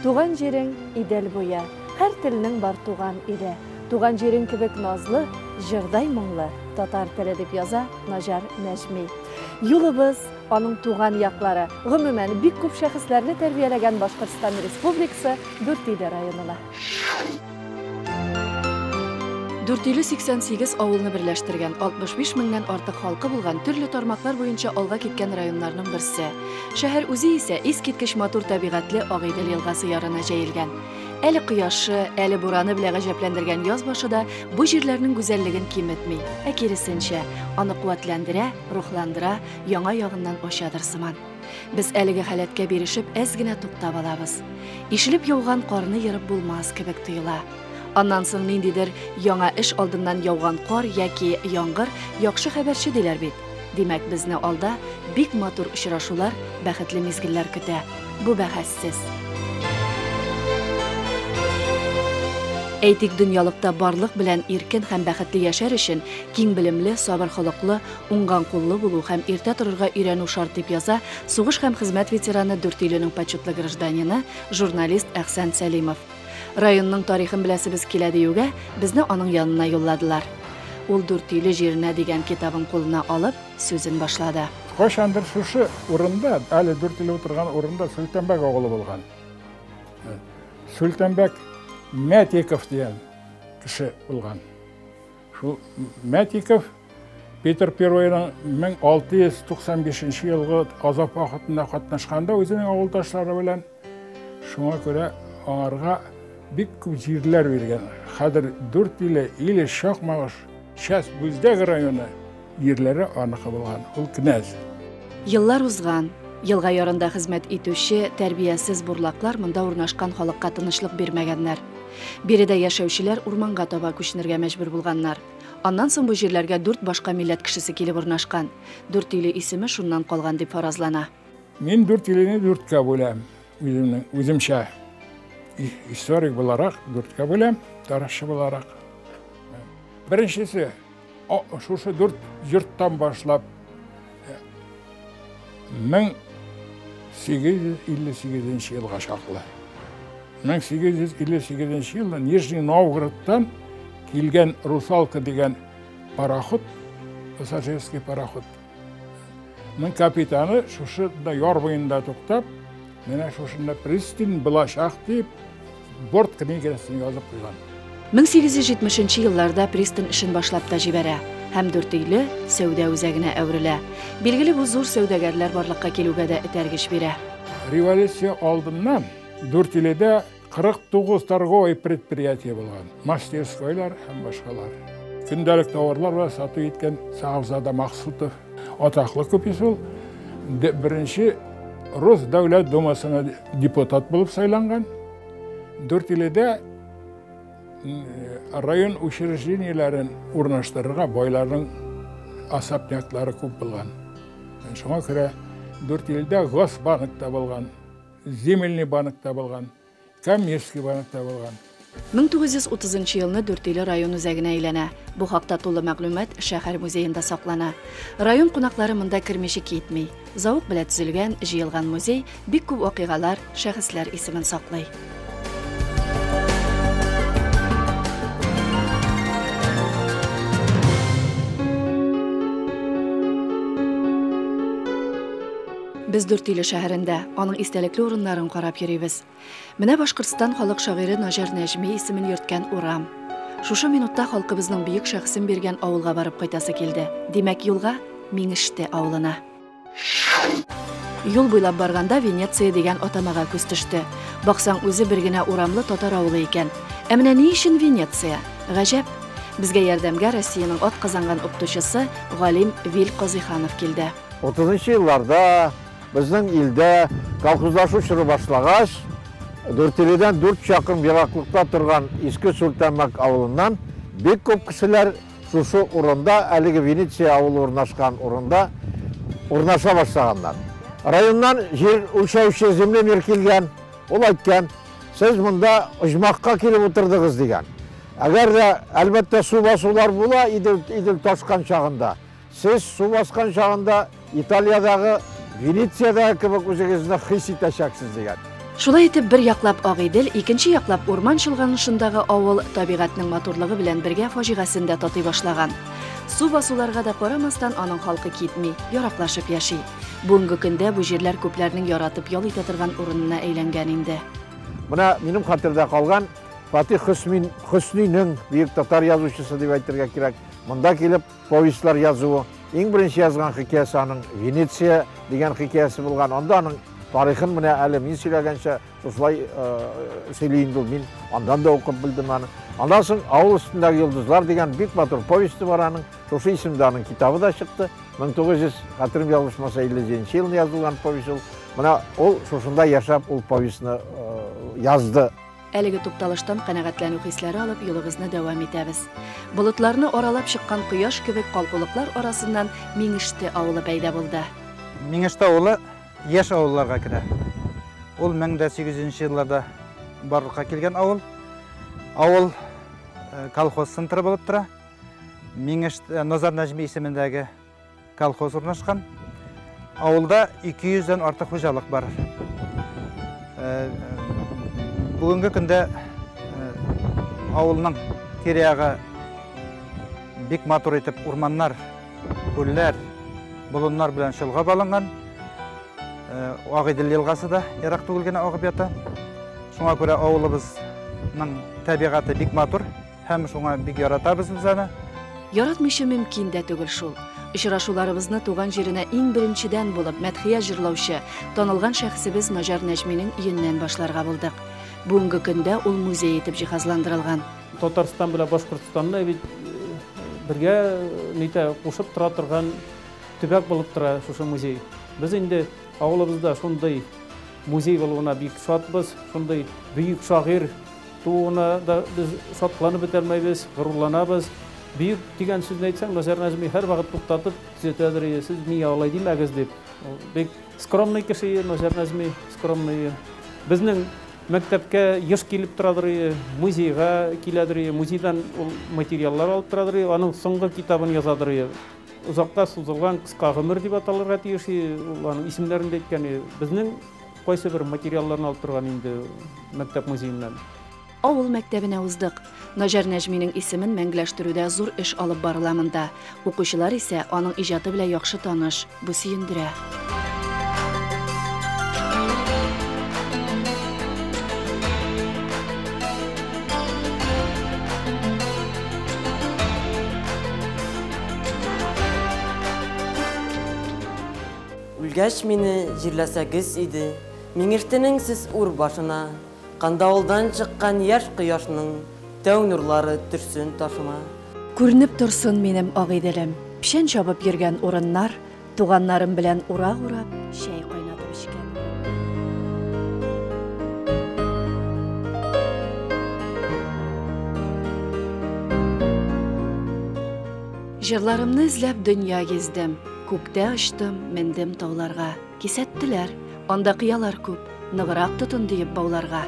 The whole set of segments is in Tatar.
Туган җирең Идел буе, һәр телнең бар туган иле. Туган җирең кебек назлы, җырдай моңлы татар теле, дип яза Наҗар Нәҗми. Юлыбыз, аның туган яклары, гомумән, бик күп шәхесләрне тәрбияләгән Башкортстан Республикасы Дүртөйле районына. Дүртөйле 88 авылны берләштергән, 65 меңнән артык халкы булган төрле тармаклар буенча алга киткән районнарның берсе. Шәһәр үзе исә искиткеч матур табигатьле Агыйдел елгасы ярына җәелгән. Әле кояшы, әле бураны белән гаҗәпләндергән яз башы да бу җирләрнең гүзәллеген киметми, ә киресенчә, аны куәтләндерә, рухландыра, яңа ягыннан ачадыр сыман. Без әлеге халәткә бирешеп әз генә туктап алабыз. Ишелеп яуган карны ерып булмас кебек тоела. Аннан соң ниндидер яңа эш алдыннан яуган кар яки яңгыр яхшы хәбәрче диләр бит. Димәк, безне алда бик матур очрашулар, бәхетле мизгелләр көтә. Бу бәхәссез. Әйтик, дөньялыкта барлык белән иркен һәм бәхетле яшәр өчен киң белемле, сабыр холыклы, уңган куллы булу һәм иртә торырга өйрәнү шарт, дип яза сугыш һәм хезмәт ветераны, Дүртөйленең почетлы гражданины, журналист Әхсән Сәлимов. Районның тарихын беләсебез килә диюгә, безне аның янына юлладылар. Ул Дүртөйле җиренә дигән китабын кулына алып, сүзен башлады. Кайчандыр шушы урында, әле Дүртөйле утырган урында Сөлтәнбәк авылы булган. Сөлтәнбәк Мәтиков дигән кеше булган. Шул Мәтиков Петр Первыйның 1695 елгы Азов походында катнашканда үзенең авылдашлары белән, шуңа күрә аңарга бик күп җирләр биргән. Хәзер Дүртөйле, Илеш, Чакмагыш, Часть Бүздәк районы җирләре аныкы булган. Ул князь. Еллар узган. Елга ярында хезмәт итүче тәрбиясез бурлаклар монда урнашкан халыкка тынычлык бирмәгәннәр. Биредә яшәүчеләр урманга таба күченергә мәҗбүр булганнар. Аннан соң бу җирләргә дүрт башка милләт кешесе килеп урнашкан. Дүртөйле исеме шуннан калган дип фаразлана. Мин Дүртөйлене дүрткә бүләм, үземнең үземчә. Историк буларак дүрткә бүләм, тарихчы буларак. Беренчесе, шушы дүрт йорттан башлап 1858 елга чаклы. 1858 елда Нижний Новгородтан килгән «Русалка» дигән пароход, пассажирский пароход, ның капитаны шушы да яр буенда туктап, менә шушында пристань булачак дип, борт книгасын язып куйган. 1870 елларда пристань эшен башлап та җибәрә һәм Дүртөйле сәүдә үзәгенә әверелә. Билгеле, бу зур сәүдәгәрләр барлыкка килүгә дә этәргеч бирә. Революция алдыннан Дүртөйледә 49 торговый предприятие булган, мастерскойлар һәм башкалар. Көндәлек товарлар белән сату иткән Сахабзада Максутов, атаклы купец ул, беренче Рус дәүләт думасына депутат булып сайланган. Дүртөйледә район учреждениеләрен урнаштырырга байларның особняклары күп булган. Шуңа күрә Дүртөйледә Госбанк та булган, Земельный банк та булган, коммерческий банк та булган. 1930 елны Дүртөйле район үзәгенә әйләнә. Бу хакта тулы мәгълүмат шәһәр музеенда саклана. Район кунаклары монда кермичә китми. Зәвык белән төзелгән, җыелган музей бик күп вакыйгалар, шәхесләр исемен саклый. Без Дүртөйле шәһәрендә, аның истәлекле урыннарын карап йөрибез. Менә Башкортстан халык шагыйре Наҗар Нәҗми исемен йөрткән урам. Шушы минутта халкыбызның бөек шәхесен биргән авылга барып кайтасы килде. Димәк, юлга Миңеште авылына. Юл буйлап барганда Венеция дигән атамага күз төште. Баксаң, үзе бер генә урамлы татар авылы икән. Ә менә ни өчен Венеция? Гаҗәп. Безгә ярдәмгә Россиянең ат казанган укытучысы галим Вил Казыйханов килде. 30 елларда безнең илдә колхозлашу чоры башлагач, Дүртөйледән 4 чакрым ераклыкта торган Иске Сүлтәнбәк авылыннан бик күп кешеләр шушы урында, әлеге Венеция авылы урнашкан урында урнаша башлаганнар. Районнан җир үлчәүче землемер килгән, ул әйткән, сез монда оҗмахка килеп утырдыгыз дигән. Әгәр дә, әлбәттә, су басулар була Идел ташкан чагында, сез су баскан чагында Италиядагы Венециядагы кебек үзегезне хис итәчәксез дигән. Шулай итеп, бер яклап Агыйдел, икенче яклап урман чолганышындагы авыл табигатьнең матурлыгы белән бергә фаҗигасен дә татый башлаган. Су басуларга да карамастан, аның халкы китми, яраклашып яши. Бүгенге көндә бу җирләр күпләрнең яратып ял итә торган урынына әйләнгән инде. Менә минем хәтердә калган Фатих Хөсмин, Хөснинең бөек татар язучысы дип әйтергә кирәк. Монда килеп повестьлар язуы. Иң беренче язган хикәясе аның Венеция дигән хикәясе булган. Анда аның тарихын менә әле мин сөйләгәнчә шушылай сөйли инде ул. Мин андан да укып белдем аны. Аннан соң Авыл өстендәге йолдызлар дигән бик матур повесте бар аның. Шушы исемдә аның китабы да чыкты. 1900, хәтерем ялгышмаса, 57 елны язылган повесть ул. Менә ул шушында яшәп ул повестьны язды. Әлеге тукталыштан канәгатьләнү хисләре алып юлыбызны дәвам итәбез. Болытларны аралап чыккан кояш кебек калкулыклар арасыннан Миңеште авылы пәйда булды. Миңеште авылы яшь авылларга керә. Ул 1800 елларда барлыкка килгән авыл. Авыл колхоз центры булып тора. Миңеш Назар Нәҗми исемендәге колхоз урнашкан. Авылда 200 дән артык хуҗалык бар. Бүгенге көндә авылның тирә-ягы бик матур итеп урманнар, күлләр, болыннар белән чолгап алынган. Агыйдел елгасы да ерак түгел генә агып ята. Шуңа күрә авылыбызның табигате бик матур. Һәм шуңа бик яратабыз без аны. Яратмыйча мөмкин дә түгел шул. Очрашуларыбызны туган җиренә иң беренчедән булып мәдхия җырлаучы, танылган шәхесебез Наҗар Нәҗминең өеннән башларга булдык. Бүгенге көндә ул музей итеп җиһазландырылган. Татарстан белән Башкортстанны бит бергә нитә кушып тора торган төбәк булып тора шушы музей. Без инде авылыбызда шундый музей булуына бик шатбыз, шундый бөек шагыйрь тууына да без шатланып бетә алмыйбыз, горурланабыз. Бөек дигән сүзне әйтсәң, Наҗар Нәҗми һәрвакыт туктатып төзәтәдер, сез нигә алай димәгез дип. Ул бик скромный кеше, Наҗар Нәҗми, скромный. Безнең мәктәпкә еш килеп торадыр, музейга киләдер, музейдан ул материаллар алып торадыр, аның соңгы китабын язадыр. Озакка сузылган кыска гомер дип аталырга тиеш, ул аның исемнәрен дә әйткән. Безнең кайсы бер материалларны алып торган инде мәктәп музееннан. Авыл мәктәбенә уздык. Наҗар Нәҗминең исемен мәңгеләштерүдә зур эш алып барыла монда. Укучылар исә аның иҗаты белән яхшы таныш. Бу сөендерә. Үлгәч мине җирләсәгез иде, Миңештенең сез ур башына, Кандавылдан чыккан яшь кояшның тәү нурлары төшсен ташыма. Күренеп торсын минем Агыйделем. Печән чабып йөргән урыннар, туганнарым белән урак урап, чәй кайнатып эчкән. Җырларымны эзләп дөнья гиздем, күктә очтым, мендем тауларга. Кисәттеләр, анда кыялар күп, ныграк тотын диеп бауларга.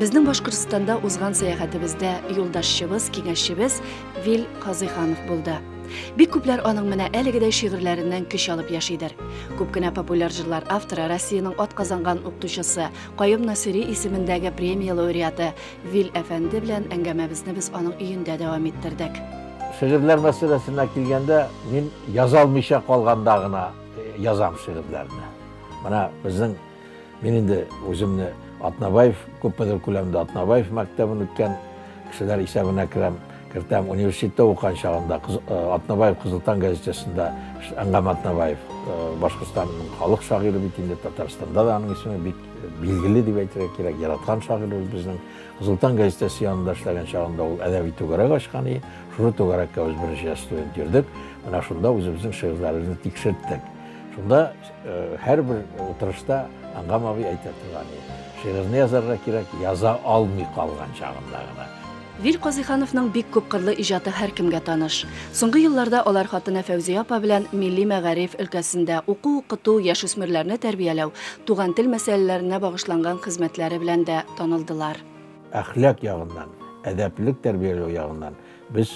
Безнең Башкортстанда узган сәяхәтебездә юлдашчыбыз, киңәшчебез Вил Казыйханов булды. Бик күпләр аның менә әлегедәй шигырьләреннән көч алып яшидер. Күп кенә популяр җырлар авторы, Россиянең атказанган укытучысы, Каюм Насыйри исемендәге премия лауреаты Вил әфәнде белән әңгәмәбезне без аның өендә дәвам иттердек. Шигырьләр мәсьәләсенә килгәндә, мин яза алмыйча калганда гына язам шигырьләрне. Менә безнең, мин инде үземне Атнабаев, күпмедер күләмдә Атнабаев мәктәбен үткән кешеләр исәбенә керәм, кертәм. Университетта укыган чагында Атнабаев Кызыл таң газетасында Әнгам Атнабаев, Башкортстанның халык шагыйре бит инде, Татарстанда да аның исеме бик билгеле дип әйтергә кирәк, яраткан шагыйребез безнең. Кызыл таң газетасы янында эшләгән чагында ул әдәби түгәрәк ачкан иде. Шушы түгәрәккә без берничә студент йөрдек. Менә шунда үзебезнең шигырьләребезне тикшерттек. Шунда һәрбер утырышта Әнгам абый әйтә торган иде. Шигырьне язарга кирәк, яза алмый калган чагында гына. Вил Казыйхановның бик күпкырлы иҗаты һәркемгә таныш. Соңгы елларда алар хатыны Фәүзия апа белән милли мәгариф өлкәсендә уку-укыту, яшүсмерләрне тәрбияләү, туган тел мәсьәләләренә багышланган хезмәтләре белән дә танылдылар. Әхлак ягыннан, әдәплелек тәрбияләү ягыннан без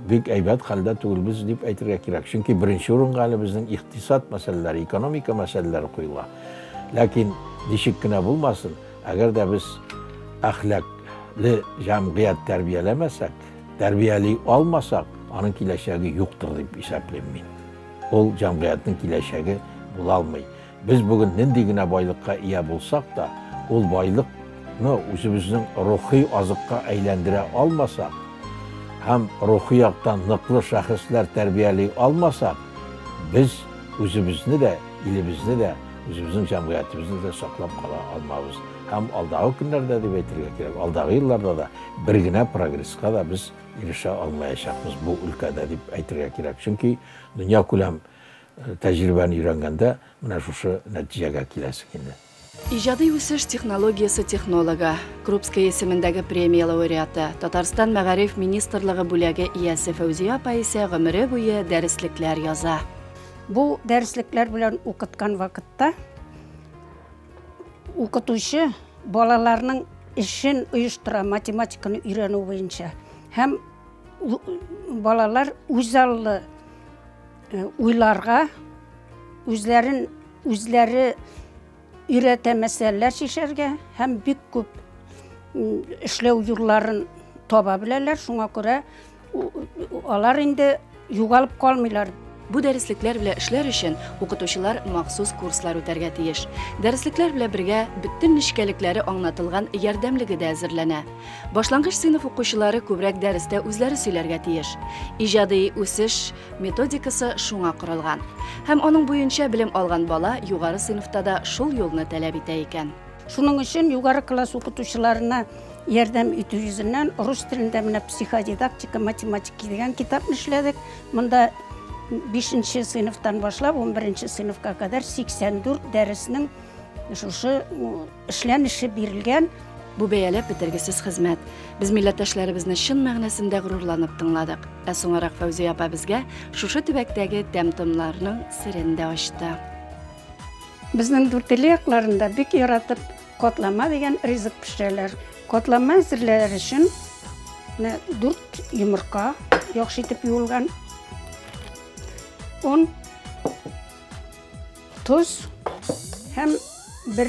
бик әйбәт хәлдә түгелбез дип әйтергә кирәк. Чөнки беренче урынга әле безнең икътисад мәсьәләләре, экономика мәсьәләләре куела. Ләкин Ничек кенә булмасын, әгәр дә без әхлаклы җәмгыять тәрбияләмәсәк, тәрбияли алмасак, аның киләчәге юктыр дип исәплим мин. Ул җәмгыятьнең киләчәге була алмый. Без бүген нинди генә байлыкка ия булсак та, ул байлыкны үзебезнең рухи азыкка әйләндерә алмасак һәм рухи яктан ныклы шәхесләр тәрбияли алмасак, без үзебезне дә, илебезне дә, үзебезнең җәмгыятебезне дә саклап кала алмабыз. Һәм алдагы көннәрдә дип әйтергә кирәк, алдагы елларда да бер генә прогресска да без ирешә алмаячакбыз бу өлкәдә дип әйтергә кирәк. Чөнки дөньякүләм тәҗрибәне өйрәнгәндә менә шушы нәтиҗәгә киләсең инде. Иҗади үсеш технологиясе технологы, Крупская исемендәге премия лауреаты, Татарстан мәгариф министрлыгы бүләге иясе Фәүзия апа исә гомере буе дәреслекләр яза. Бу дәреслекләр белән укыткан вакытта укытучы балаларның эшен оештыра математиканы өйрәнү буенча һәм балалар үзаллы уйларга, үзләрен үзләре өйрәтә мәсьәләләр чишәргә һәм бик күп эшләү юлларын таба беләләр. Шуңа күрә алар инде югалып калмыйлар. Бу дәреслекләр белән эшләр өчен укытучылар махсус курслар үтәргә тиеш. Дәреслекләр белән бергә бөтен нечкәлекләре аңлатылган ярдәмлеге дә әзерләнә. Башлангыч сыйныф укучылары күбрәк дәрестә үзләре сөйләргә тиеш. Иҗади үсеш методикасы шуңа корылган. Һәм аның буенча белем алган бала югары сыйныфта да шул юлны таләп итә икән. Шуның өчен югары класс укытучыларына ярдәм итү йөзеннән рус телендә менә психодидактика математики дигән китапны эшләдек. Монда 5 сыйныфтан башлап 11 сыйныфка кадәр 84 дәреснең шушы эшләнеше бирелгән. Бу бәяләп бетергесез хезмәт. Без милләттәшләребезне чын мәгънәсендә горурланып тыңладык. Ә соңарак Фәүзия апа безгә шушы төбәктәге тәм-томнарның серен дә ачты. Безнең Дүртөйле якларында бик яратып котлама дигән ризык пешерәләр. Котлама әзерләр өчен менә 4 йомырка яхшы итеп юылган, он, тоз һәм бер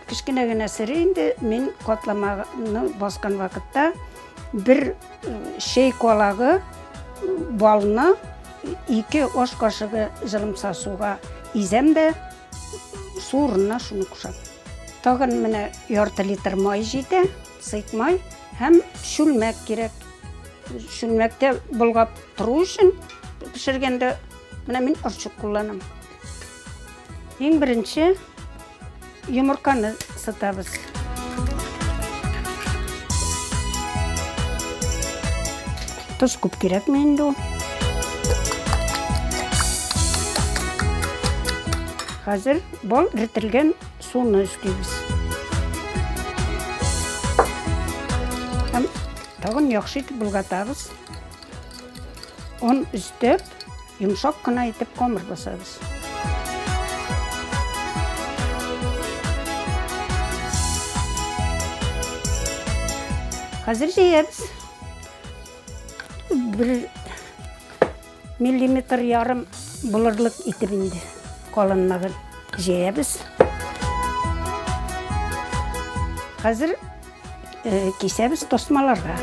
кечкенә генә сере инде мин котламаны баскан вакытта бер чәй калагы балны 2 аш кашыгы җылымса суга изәм дә су урынына шуны кушам. Тагын менә ярты литр май җитә, сыек май һәм чүлмәк кирәк. Чүлмәктә болгап тору өчен пешергәндә менә мин орчык кулланам. Иң беренче йомырканы сытабыз. Тоз күп кирәкме инде ул? Хәзер бал эретелгән суны өстибез. Һәм тагын яхшы итеп болгатабыз. Он өстәп, йомшак кына итеп камыр басабыз. Хәзер җәябез. 1 миллиметр ярым булырлык итеп инде калынлыгын җәябез. Хәзер кисәбез тосмаларга.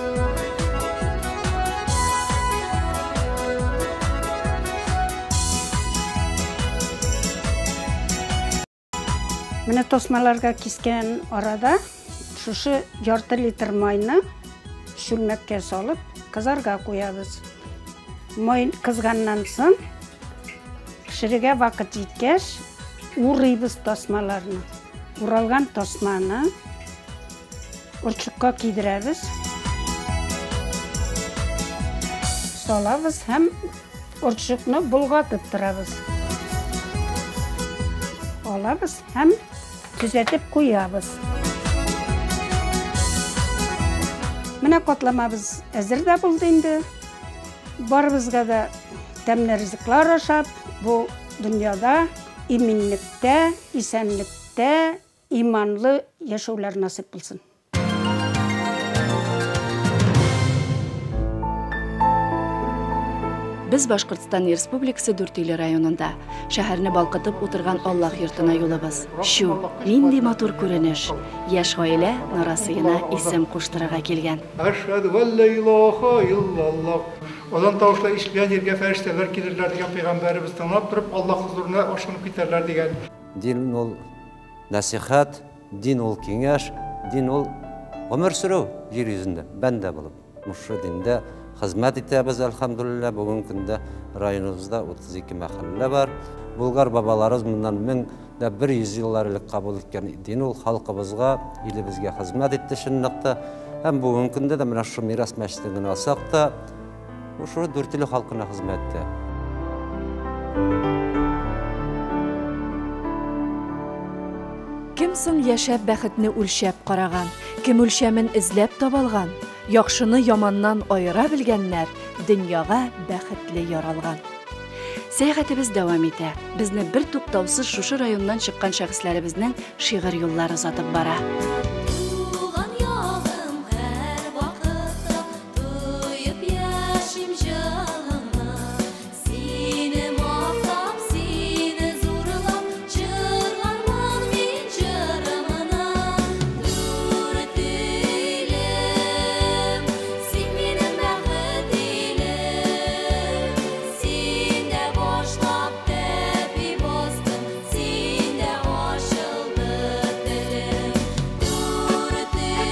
Менә тосмаларга кискән арада шушы ярты литр майны чүлмәккә салып кызарга куябыз. Май кызганнан соң пешерергә вакыт җиткәч, урыйбыз тасмаларны. Уралган тасманы орчыкка кидерәбез. Салабыз һәм орчыкны болгатып торабыз. Алабыз һәм төзәтеп куябыз. Менә катламабыз әзер дә булды инде. Барыбызга да тәмле ризыклар ашап, бу дөньяда иминлектә, исәнлектә, иманлы яшәүләр насыйп булсын. Без Башкортстан Республикасы Дүртөйле районында. Шәһәрне балкытып утырган Аллаһ йортына юлыбыз. Чү, нинди матур күренеш! Яшь гаилә нарасыена исем куштырырга килгән. Әшһәдү әллә илаһа иллаллаһ. Азан тавышлары ишетелгән җиргә фәрештәләр килерләр дигән пәйгамбәребез тыңлап торып, Аллаһ хозурына ашкынып китәрләр дигән. Дин ул нәсыйхәт, дин ул киңәш, дин ул гомер сөрү җир йөзендә, бәндә булып. Шушы диндә хезмәт итәбез, әлхәмдүлилләһ. Бүгенге көндә районыбызда 32 мәхәллә бар. Булгар бабаларыбыз моннан 1100 еллар элек кабул иткән дин ул халкыбызга, илебезгә хезмәт итте чынлыкта. Һәм бүгенге көндә дә менә шушы Мирас мәчетен генә алсак та, шушы Дүртөйле халкына хезмәт итә. Кем соң яшәп бәхетне үлчәп караган? Кем үлчәмен эзләп табалган? Яхшыны яманнан аера белгәннәр дөньяга бәхетле яралган. Сәяхәтебез дәвам итә. Безне бер туктаусыз шушы районнан чыккан шәхесләребезнең шигырь юллары озатып бара. Туган ягым һәрвакытта тоеп яшим җылыңны. Сине мактап, сине зурлап җырлармын мин җырымны. Дүртөйлем, син минем бәхет илем. Синдә башлап тәпи бастым, синдә ачылды телем. Дүртөйлем,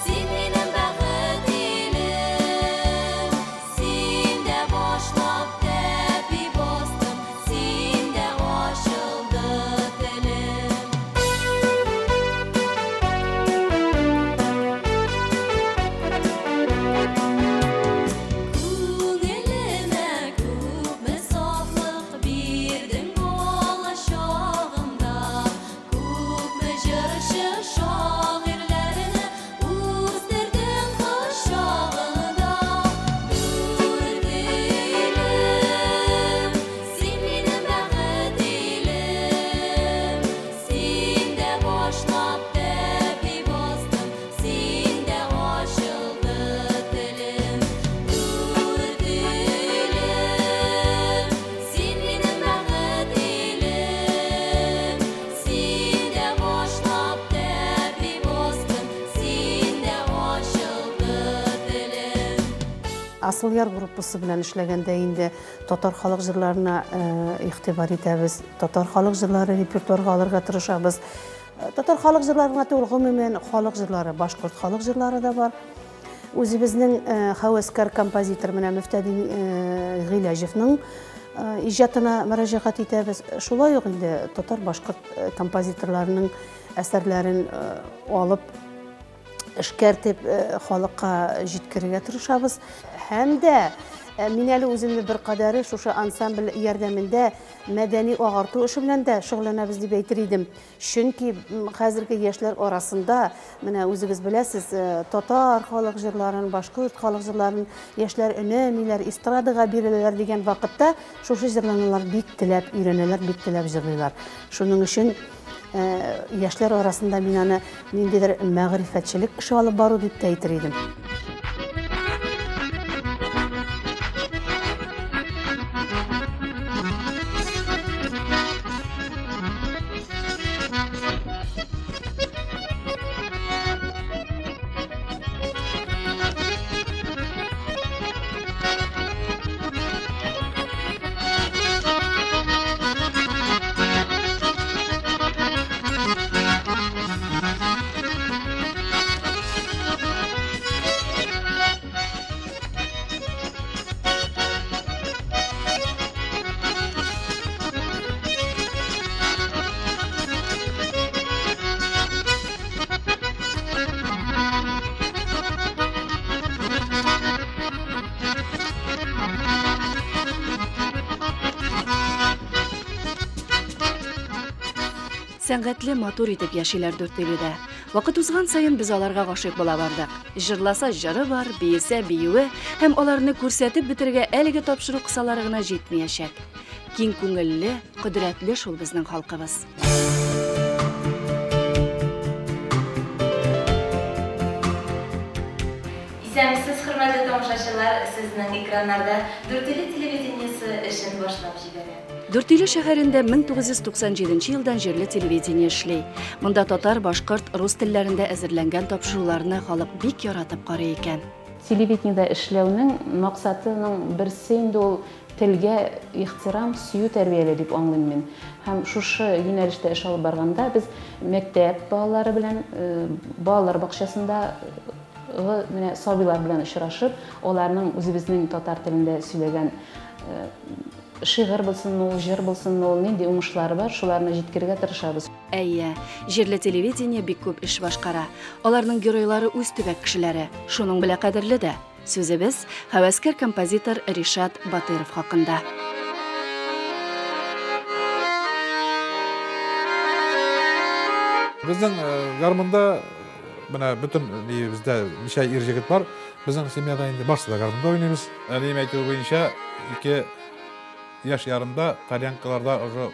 син минем бәхет илем. Синдә башлап тәпи бастым, синдә ачылды телем. Күңелемә күпме сафлык бирдең бала чагымда, күпме җырчы шагыйрьләрне үстердең кочагыңда. Дүртөйлем, син минем бәхет илем. Синдә башлап тәпи бастым, синдә ачылды телем. Дүртөйлем, син минем бәхет илем. Синдә башлап тәпи бастым, синдә ачылды телем. Асылъяр группасы белән эшләгәндә инде татар халык җырларына игътибар итәбез. Татар халык җырлары репертуарга алырга тырышабыз. Татар халык җырлары гына түгел, гомумән халык җырлары, башкорт халык җырлары да бар. Үзебезнең һәвәскәр композитор менә Мөфтәдин Гыйләҗевның иҗатына мөрәҗәгать итәбез. Шулай ук инде татар башкорт композиторларының әсәрләрен алып эшкәртеп халыкка җиткерергә тырышабыз. Һәм дә мин әле үземне бер кадәре шушы ансамбль ярдәмендә мәдәни агарту эше белән дә шөгыльләнәбез дип әйтер идем. Чөнки хәзерге яшьләр арасында, менә үзегез беләсез, татар халык җырларын, башкорт халык җырларын яшьләр өнәмиләр, эстрадага биреләләр дигән вакытта шушы җырларны алар бик теләп өйрәнәләр, бик теләп җырлыйлар. Шуның өчен яшьләр арасында мин аны ниндидер мәгърифәтчелек эше алып бару дип тә әйтер идем. Сәнгатьле матур итеп яшиләр Дүртөйледә. Вакыт узган саен без аларга гашыйк була бардык. Җырласа җыры бар, биесә биюе һәм аларны күрсәтеп бетерергә әлеге тапшыру кысалары гына җитмәячәк. Киң күңелле, кодрәтле шул безнең халкыбыз. Исәнмесез, хөрмәтле Хөрмәтле тамашачылар, сезнең экраннарда Дүртөйле телевидениесе эшен башлап җибәрә. Дүртөйле шәһәрендә 1997 елдан җирле телевидение эшли. Монда татар, башкорт, рус телләрендә әзерләнгән тапшыруларны халык бик яратып карый икән. Телевидениедә эшләүнең максатының берсе инде ул телгә ихтирам, сөю тәрбияләү дип аңлыйм мин. Һәм шушы юнәлештә эш алып барганда без мәктәп балалары белән, балалар бакчасында менә сабыйлар белән очрашып, аларның үзебезнең татар телендә сөйләгән шигырь булсынмы ул, җыр булсынмы ул, нинди уңышлары бар, шуларны җиткерергә тырышабыз. Әйе, җирле телевидение бик күп эш башкара. Аларның геройлары үз төбәк кешеләре. Шуның белән кадерле дә. Сүзебез һәвәскәр композитор Ришат Батыров хакында. Безнең гармунда менә бөтен бездә ничә ир җегет бар, безнең семьяда инде барысы да гармунда уйныйбыз. Әнием әйтүе буенча, 2 яшь ярымда тальянкаларда уже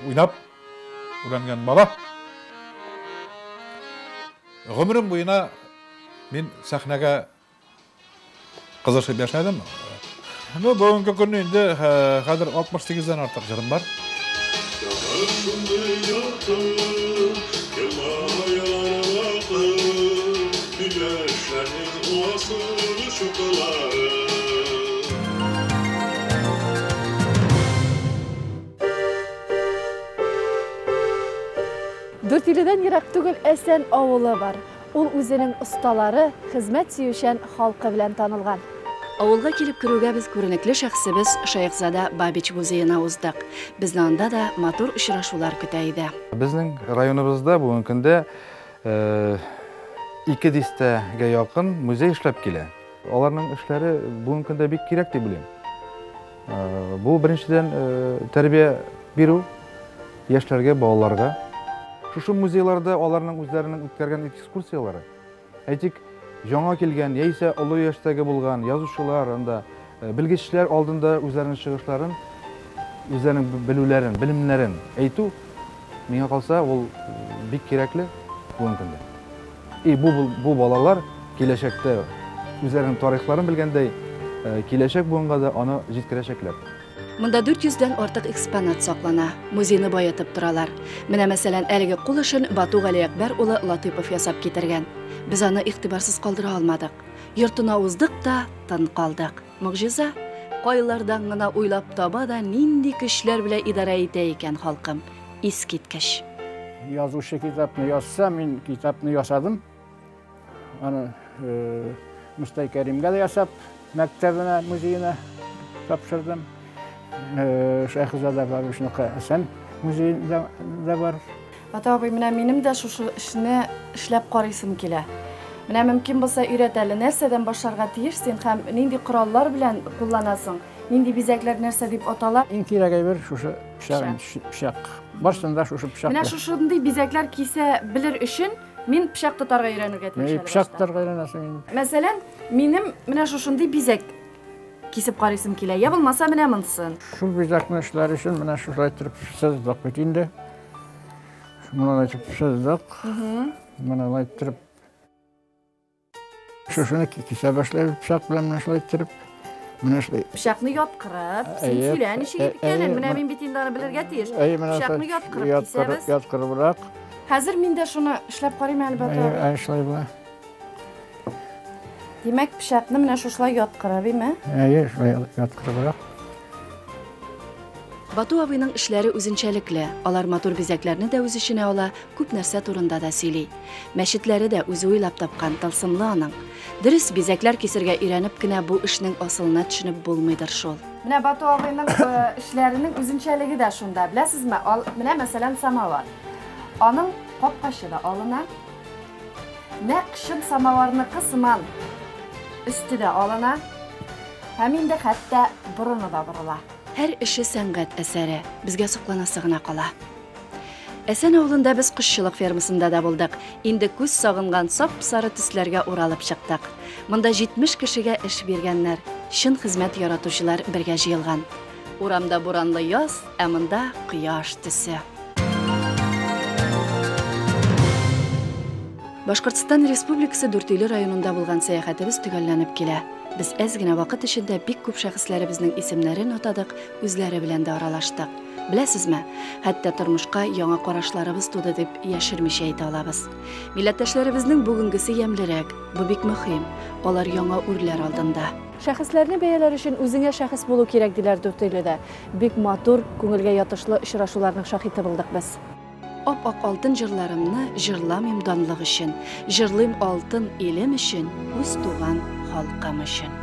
уйнап өйрәнгән бала. Гомерем буена мин сәхнәгә кызышып яшәдем. Ну, бүгенге көнне инде хәзер 68-дән артык җырым бар. Дүртөйледән ерак түгел Әсән авылы бар. Ул үзенең осталары, хезмәт сөючән халкы белән танылган. Авылга килеп керүгә без күренекле шәхсебез Шәехзада Бабич музеена уздык. Безне анда да матур очрашулар көтә иде. Безнең районыбызда бүгенге көндә 2 дистәгә якын музей эшләп килә. Аларның эшләре бүгенге көндә бик кирәк дип уйлыйм. Бу беренчедән тәрбия бирү яшьләргә, балаларга. Шушы музейларда аларның үзләренең үткәргән экскурсияләре. Әйтик, жаңа килгән яисә олы яшьтәге булган язучылар анда, белгечләр алдында үзләренең чыгышларын, үзләренең белүләрен, белемнәрен әйтү, миңа калса, ул бик кирәкле бүгенге көндә. И бу балалар киләчәктә үзләренең тарихларын белгәндәй, киләчәк буынга да аны җиткерәчәкләр. Монда 400-дән артык экспонат саклана. Музейны баетып торалар. Менә мәсәлән, әлеге кул эшен Бату Галиәкбәр улы Латыйпов ясап китергән. Без аны игътибарсыз калдыра алмадык. Йортына уздык та тын калдык. Могҗиза, кайлардан гына уйлап таба да нинди көчләр белән идарә итә икән халкым. Искиткеч. Язучы китапны язса, мин китапны ясадым. Аны Мостай Кәримгә дә ясап, мәктәбенә, музеена тапшырдым. Шәехзада Бабичныкы Әсән музеенда да бар. Бату абый, менә минем дә шушы эшне эшләп карыйсым килә. Менә мөмкин булса өйрәт әле, нәрсәдән башларга тиеш син һәм нинди кораллар белән кулланасың? Нинди бизәкләр нәрсә дип атала? Иң кирәк әйбер шушы пычак, пычак. Барысын да шушы пычак. Менә шушындый бизәкләр кисә белер өчен мин пычак тотарга өйрәнергә тиеш. Пычак тотарга өйрәнәсең инде. Мәсәлән, минем менә шушындый бизәк кисеп карыйсым килә. Я булмаса менә монсын. Шул бизәкне эшләр өчен менә шулай итеп сыздык бит инде. Менә итеп сыздык. Менә алай итеп шушыны кисә башлайбыз пычак белән менә шулай итеп. Менә шулай. Пычакны яткырып, син сөйлә ничек икәнен, менә мин бит инде аны белергә тиеш. Пычакны яткырып кисәбез. Яткырыбрак. Хәзер мин дә шуны эшләп карыйм әле, Бату абый. Әй, шулай була. Димәк, пычакны менә шушылай яткырып, име? Әйе, шулай яткырыбрак. Бату абыйның эшләре үзенчәлекле. Алар матур бизәкләрне дә үз эченә ала, күп нәрсә турында да сөйли. Мәчетләре дә үзе уйлап тапкан, тылсымлы аның. Дөрес, бизәкләр кисергә өйрәнеп кенә бу эшнең асылына төшенеп булмыйдыр шул. Менә Бату абыйның эшләренең үзенчәлеге дә шунда, беләсезме? Менә мәсәлән самовар. Аның капкачы да алына. Нәкъ чын самоварныкы сыман өсте дә алына. Һәм инде хәтта борыны да борыла. Һәр эше сәнгать әсәре, безгә сокланасы гына кала. Әсән авылында без кошчылык фермасында да булдык. Инде күз сагынган сап-сары төсләргә уралып чыктык. Монда 70 кешегә эш биргәннәр, чын хезмәт яратучылар бергә җыелган. Урамда буранлы яз, ә монда кояш төсе. Башкортстан Республикасы Дүртөйле районында булган сәяхәтебез төгәлләнеп килә. Без әз генә вакыт эчендә бик күп шәхесләребезнең исемнәрен атадык, үзләре белән дә аралаштык. Беләсезме, хәтта тормышка яңа карашларыбыз туды дип яшермичә әйтә алабыз. Милләттәшләребезнең бүгенгесе ямьлерәк, бу бик мөһим, алар яңа үрләр алдында. Шәхесләрне бәяләр өчен үзеңә шәхес булу кирәк, диләр Дүртөйледә. Бик матур, күңелгә ятышлы очрашуларның шаһиты булдык без. Ап-ак алтын җырларымны җырламыйм данлык өчен, җырлыйм алтын илем өчен, үз туган халкым өчен.